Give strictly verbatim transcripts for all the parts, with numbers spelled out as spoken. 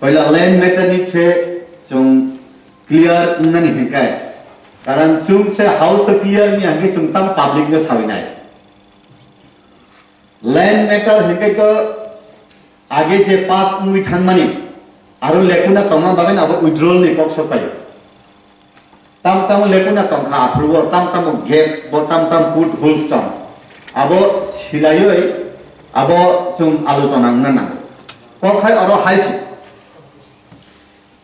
Poila land matter ni se chwng clear wngnani hwnkhai, karon chwng se house o clear wngya hwnkhe chwng tam public no sawi nai. Land matter hwnkhe to age je pass wngwi thangmani, aro lekuna tongma bagwi abo withdrawal ni kok sok paio. Tam tamo lekuna tongkha aphuru bo, tam tamo gap bo, tam tam put holes tong. Abo silaioi abo chwng alochona wngna nango. Kok hai oro hai se.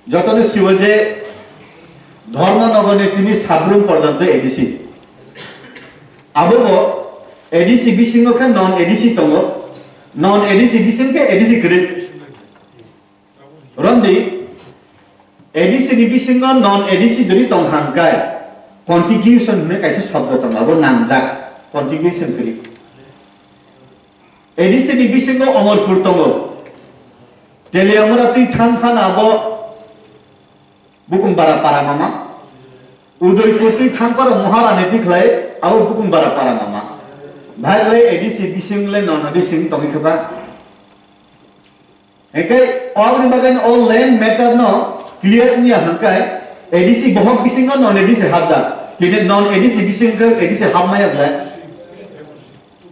Jotono siwo je Dharmanagar ni simi Sabrum porjonto A D C. Abo bo A D C bisingo khe non A D C tongo. Non A D C bising khe A D C kwrwi. Romdi, A D C ni bisingo non A D C jodi tong hangkai, contiguation hwnwi kaisa shobdo tongo, abo nangjak, contiguation kwrwi. A D C ni bisingo Omorpur tongo. Teliamura twi thang phano abo Bukungbara para mama. Udaipur twi thang phano Maharani twi khlai abo Bukungbara para mama. Bhai khlai A D C bising le non A D C tongwi kha ba. Hingke aboni bagwi o land matter no clear wngya hingke A D C bohok bisingo non A D C hapjak. Kini non A D C bising khe A D C hapmaya ble.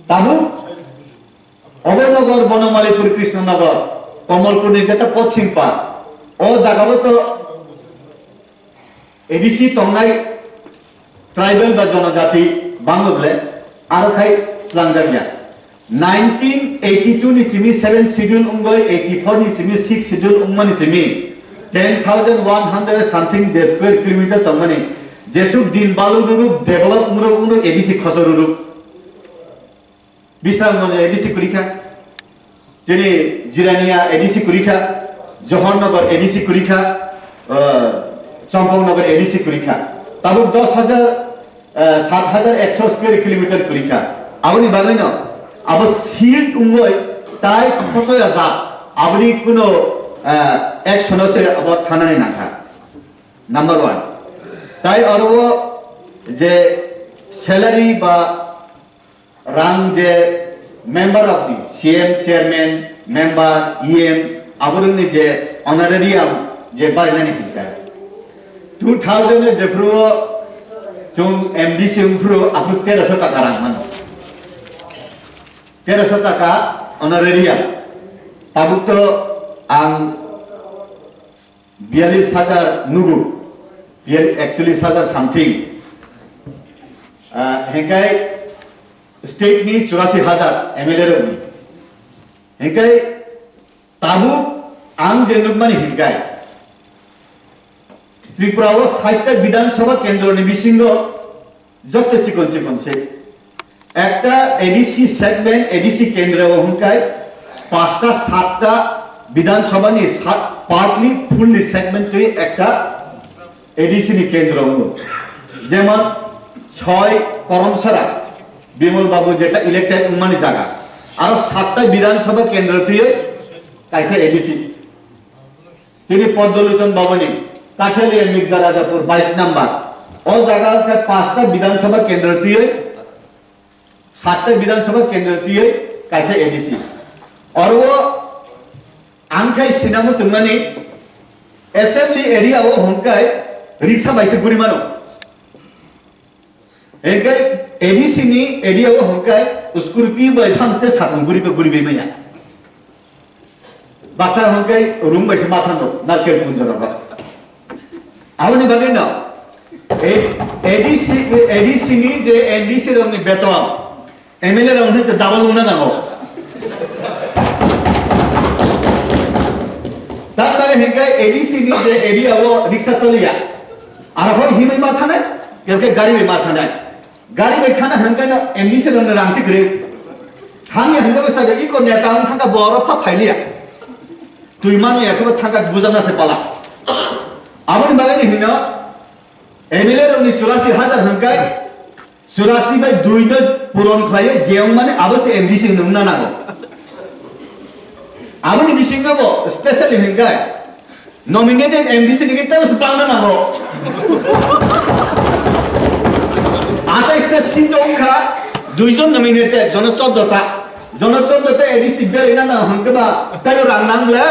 Tabuk Obornagar, Bonomalipur, Krishnanagar, Kamalpur ni jeta pochim par. O jaga bo to A D C tongnai tribal ba jonojati bango ble aro khai tlangjak ya. Nineteen eighty-two ni simi seventh schedule wngoi eighty-four ni simi sixth schedule wngmani simi ten thousand one hundred something je square kilometer tongmani jesuk din balu ruruk develop muruk muruk A D C khosor ruruk. Bisramganj A D C kwrwi kha, chini Jirania A D C kwrwi kha, Johornagar A D C kwrwi kha, ah, Champaknagar A D C kwrwi kha. Tabuk dos hajar, ah, sat hajar ekso square kilometer kwrwi kha. Aboni bagwino abo sealed wngwi tai khosoya jak. Aboni kuno, ah, action-o se abo thanani nangkha. Number one. Tai aro je salary ba rang je member rok ni C M, chairman, member, E M, aborokni je honorarium je barinani hingka. Two thousand ni jephru o chwng M D C wngphru aphru teroso taka rang mano. Teroso taka honorarium. Tabuk to ang biyalish hajar nugo, biyalish, ekchollish hajar something. Ah, hingkai state ni churasi hajar M L A rok ni. Hingkai tabuk ang je nukmani hingkai Tripura o sait ta Bidhan Sabha kendro ni bisingo Jotto chikon chikon se. Ekta A D C segment, A D C kendra o hwnkai pasta satta Bidhan Sabha ni sat, partly, fully segment twi ekta A D C ni kendra o. Jemon soi Koromsara, Bimal Babu jeta elected wngmani jaga. Aro satta Bidhan Sabha kendra twi kaisa A D C. Chini Padmalochon Bhabani, Kathaliya Mirza Rajapur, bais number. O jaga khe pasta Bidhan Sabha kendra twiwi, satta Bidhan Sabha kendra twiwi kaisa A D C. Oro o ang khai sinamo chwngmani assembly area o hwnkai riksa baisa guri mano. Hingke A D C ni area o hingke scooty bai phang se sakang guri bai guri bai maya. Baksa hingke room bai se ma thang narkel punjo rok. Aboni bagwi no A D C, A D C ni je M D C rok ni beton M L A rok ni se double wngna nango. Tamni bagwi hingke A D C ni je area o riksa choliya. Aro hoi himwi ma thanai, ya khe gari bai ma thanai. Gari bai thana hangkhe no M D C rok no rang si kwrwi. Thang ya hangkhe bai sa iko neta wng thangkha bo oro pha phailiya. Twi mano ya khe bo thangkha bujak na se pala. Aboni bagwi ni hino M L A rok ni churasi hajar hangkhe churasi bai dui no puron khlaiwi je wng mani abo se M D C wng na nango. Aboni bisingo bo specially hingkhe nominated M D C ni khe tebo se bangna nango. Atais ta seat wngkha, duijon nominated, jono choddo ta. Jono choddo ta A D C belai na nango hingkhe ba taibo rang nang le.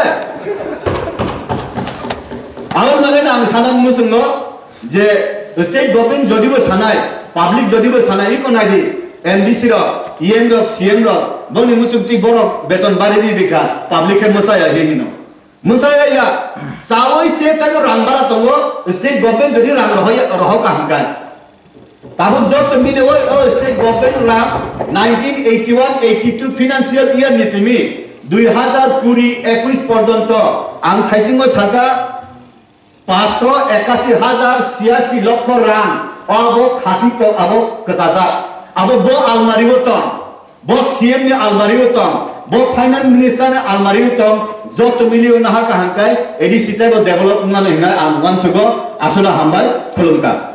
Sanan muchungo je state government jodibo sanai, public jodibo sanai, iko naidi, M D C rok, E M rok, C M rok, bongni muchungtwi borok beton bari di bikha, public khe mwsaya he hino. Mwsaya ya, chawi se taibo rang bara tongo, state government jodi rang rohoi-, rohok kaham khe. Tabuk jotto miliwi o state government rang nineteen eighty one eighty two financial year ni simi dui hazar kuri ekwis porjonto ang thaisingo saka paanch ekasi hajar siasi lokho rang abo khati to abo kwchajak. Abo bo almari o tong, bo C M ni almari o tong, bo finance minister ni almari o tong, jotto miliwi naha kaham khe A D C taibo develop wngnani hinai ang uansugo. Aswkno hambai, khulumkha.